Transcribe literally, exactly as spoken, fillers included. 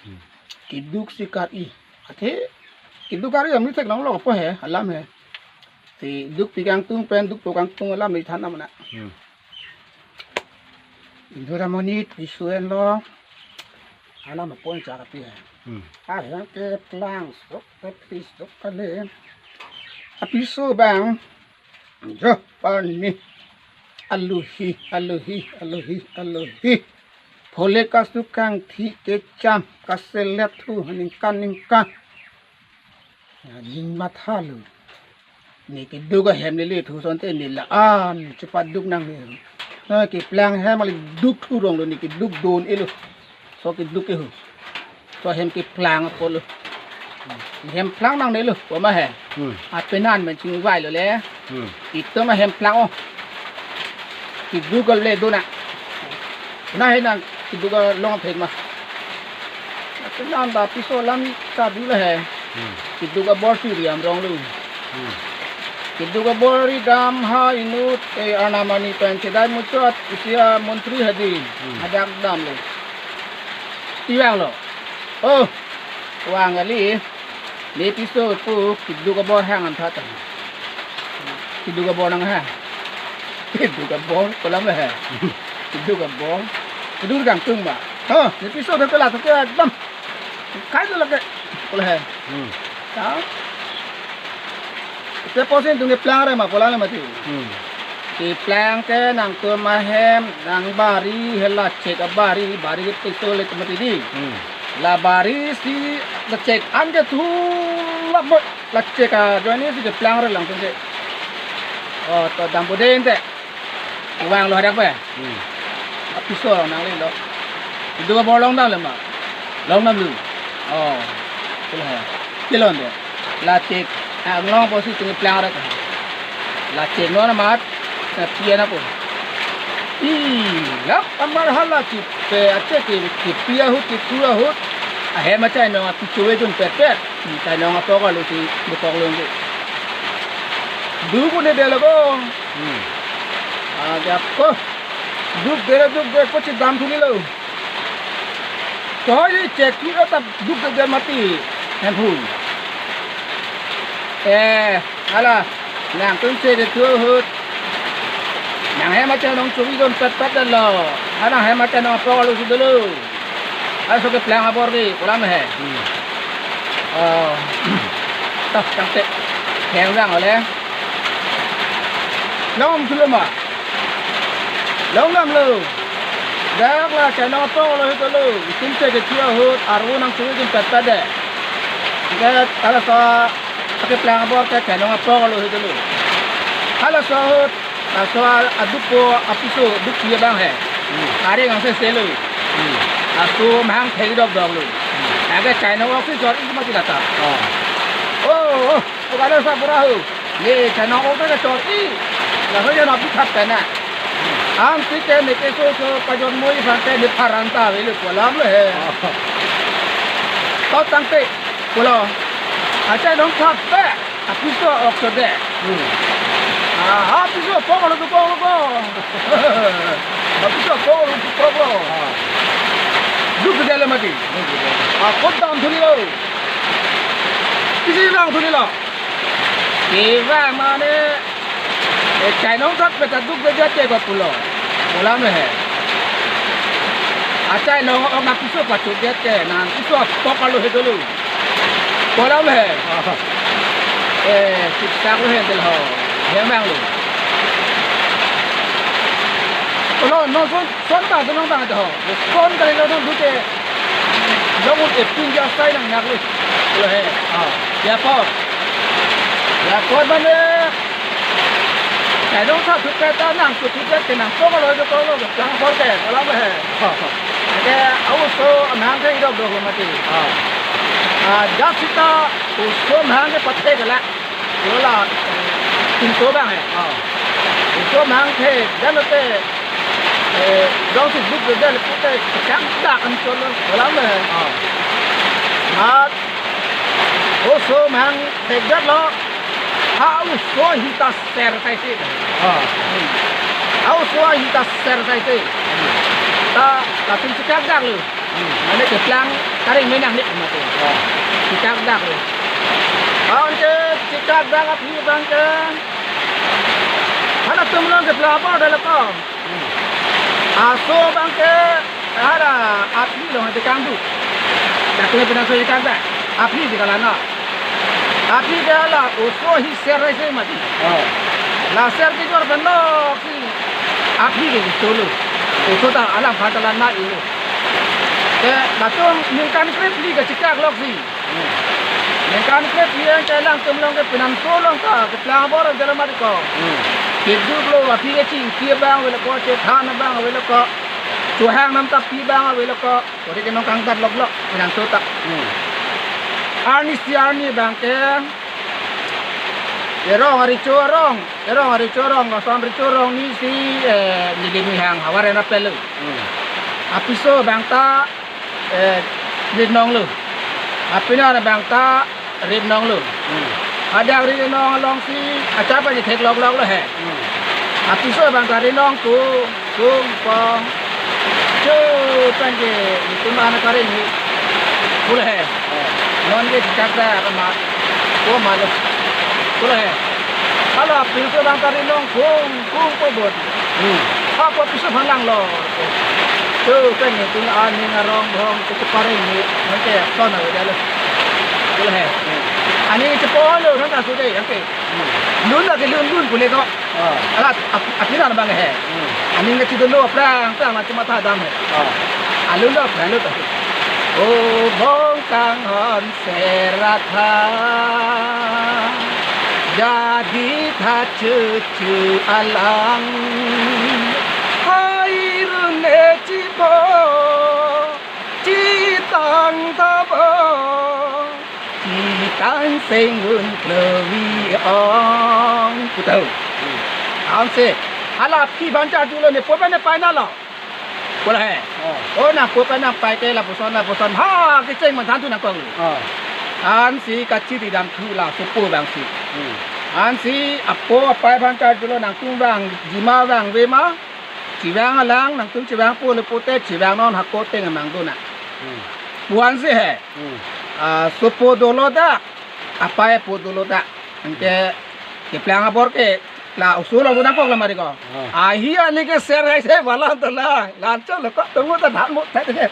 Hmm. Keduk si kar-i. Athe keduk kar-i ami theklonglo po he, alam he. Si dukpi kangtung pen dukpo kangtung alam le than namna. Hmm. Indu ra monit piso enlo. Alam apon chak api he. Hmm. Ahem keplang sok kepis sok kali. Apiso abang. Jo pani. Aluhi, aluhi, aluhi, aluhi. Phole kasu kangthi kecham kaselet thu ningkan ningkan. Ya, ning matha lo. Ne keduk ahem lele thu asonte ne la-an chepaduk nangne. Na keplang hem ali duk thu rong lo, ne keduk don-elo. So keduk ke ho. So hem keplang apotlo. Hem plang nangnelo, komat he. Hmm. Apenan men chingvailo le. Hmm. Itum ahem plang o. Keduk ale dona. Na he nang keduk along aphe ma. Apenan ta piso alam ta dolo he. Hmm. Keduk abor si riam rong lo. Hmm. Keduk abor ridam ha inut, eh, arnam arni pen chedai muchot isi amontri hadi. Hmm. Hadak damlo. Tiwang lo. Oh, vang kali. Ne piso pu keduk abor hang antha ta. Keduk abor nanghang. Keduk abor, kolam he. Keduk abor. Keduk kangtung ma. Ha, ne piso de kala to ke ekdam. Kai to lage. Kolam he. Hmm. Ya. Ite posin tung keplang re ma, kolam le mati. Hmm. Keplang ke nangtum ahem, nang bari, hela chek abari, bari ke piso le mati di. Hmm. La bari si la chek an ke thu la mo, la chek ajoine si keplang re lang tung ke. Oh, to dam bodeng te. Vanglo hadak pe. Hmm. Apiso nanglelo. Keduk abor longdamlo ma. Longdamlo. Oh. Kilo he. Kilon de. La chek. Anglong posi tung plang rak. La chek non amat. Na pian apo. Ih, lap amar hala chek. Pe achek ke, kepi ahut, kethu ahut. Ahem achai nong apiso ve jun pet pet. Chai nong apok alo si bukok long ke. Duk un-edetlo ko. Hmm. Aja ko. Dukde, dukde, ko chedam thu nilo. Tohoi chek thu ta dukde mati. Hemphu. Eh, hala. Nangtum chek thu ahut. Nang hem achai nong chovi jun pet pet lo. Nang hem achai nong apok alo si dolo. Aso keplang abor ke, kolam he. Hmm. Oh. Toh, tangte. Heng lang ole. Longdamlo ma. Longdamlo. Dak la chai nong apok alo si dolo. Itum chek kethu ahut, arvo nang chovi jun pet pet de. Dak, halaso keplang abor ke chai nong apok alo si dolo. Halaso ahut, laso a-, adukpo apiso dukpi abang he. Hmm. Areng angse selo. Hmm. Laso amahang thek dokdoklo. Hmm. Lake chai nong ok si chor-i mati data. Oh. Oh, oh, oh, kada sa pura ho. Ye chai nong ok ke chor-i. Laso ye nong apithat pen na. Hmm. Ansi ke ne keso so pajon moi aphan ke ne pharanta avelo, kolam le he. Oh. To tangte. Pulo. Achai nong thap pe. Apiso ok so de. Hmm. Ah, apiso apok alo tu apok alo ko. Apiso apok alo tu apok alo. Ah. Dukde le mati. Dukde. Ah, ko dam thu nilo. Isi lang thu nilo. Iba mane. Eh, chai nong thap pe ta dukde te ko pulo. Kolam he. Achai nong ok nang piso pachotdet ke, nang piso apok alo si dolo. Kolam he. Ah. Eh, siksak lo he tel ho. Hemang lo. Lo, non son, son ta, son ta ho. Son ta lo non dute. Jong un epin ja sai nang nak lo. Lo he. Ah. Ya apot. Ya apot mane. Chai nong thap thu pe ta nang chotdet ke nang apok alo si dolo, plang abor ke, kolam he. Ke a-oso amahang thek dokdok lo mati. Ah. Ah, dak sita oso amahang ke pathek la. Lo la, eh, pinto abang he. Ah. Oso amahang thek, dan te, eh, jongsi dukde le pute, chang dak an cholo, kolam he. Ah. Mat, oso amahang thekdetlo. Ha oso ahin ta ser sai si. Ah. Ha oso ahin ta ser sai si. Ta latum si kak dak lo. Hmm. Mane keplang kareng menang ni mati. Oh. Chekak dak lo. Anke chekak dak aphi abang ke. Halatum along keplang abor dolo ko. Hmm. Aso abang ke hala aphi along chekangdun. Dakle penang so chekak dak. Aphi di kalana. Aphi ke hala oso hi ser rai se mati. Oh. La ser kejor pen lok si aphi ke cholo. Oso ta alangphan ta la na-ilo. Ke latum ningkan krephli ke chekak lok si. Hmm. Ningkan krephli ke alangtum along ke penang so along ta keplang abor dolo mati ko. Hmm. Keduk lo aphi ke chingki abang avelo ko, chethan abang avelo ko. Chohang nam tapi abang avelo ko. Kori ke nangkangdat lok lok penang so ta. Hmm. Arnisi arni abang ke erong arecho arong, erong arecho arong, koson recho arong ni si, eh, neli nihang havar ena pelo. Hmm. Apiso abang ta, eh, rit nong lo. Apinar abang ta rit nong lo. Hmm. Hadak rit nong along si achapa ji thek lok lok lo he. Hmm. Apiso abang ta rit nong kung kung pong. Cho pen ke itum ana kare ni. Pule he. Oh. Non ke chekak dak ma. Ko ma lo. Pule he. Hala apiso abang ta rit nong kung kung po bot. Hmm. Ako apiso aphan lang lo. Cho pen itum aning arong bhong ke chepareng ni. Non ke son ave dolo. Pule he. Hmm. Aning chepo lo, non ta su de, anke. Hmm. Lun lake lun lun pule ko. Ah. Ala ap-, apinar abang he. Hmm. Aning kachidolo aphrang aphrang la chematha dam he. Ah. Alun lo aphrang lo ta. O bong kanghon serat ha. Jadi tha chuchu alang. Hai run e chibo. Chitang tabo, chitang sengun klovi ong. Putu. Ansi, hala aphi aphan charjulo ne, po pen ne pai na lo. Pule he. Oh. Oh, nangpo pen nangpai ke lapuson, lapuson. Ha, kecheng manthan thu nangkong. Oh. Ansi kachiri dam thu la sopo abang si. Hmm. Ansi apo apai aphan charjulo nangtum vang, jima vangve ma. Chevang alang, nangtum chevangpo le pute, chevang non hako ateng amang dona. Hmm. Pu ansi he. Hmm. Ah, sopo dolo dak, apai apo dolo dak. Anke keplang abor ke la oso lo dona kok lamari ko. Ah. Ahi ani ke ser hai se bala dola. Lancho lo kok tungu ta dhan mo te te.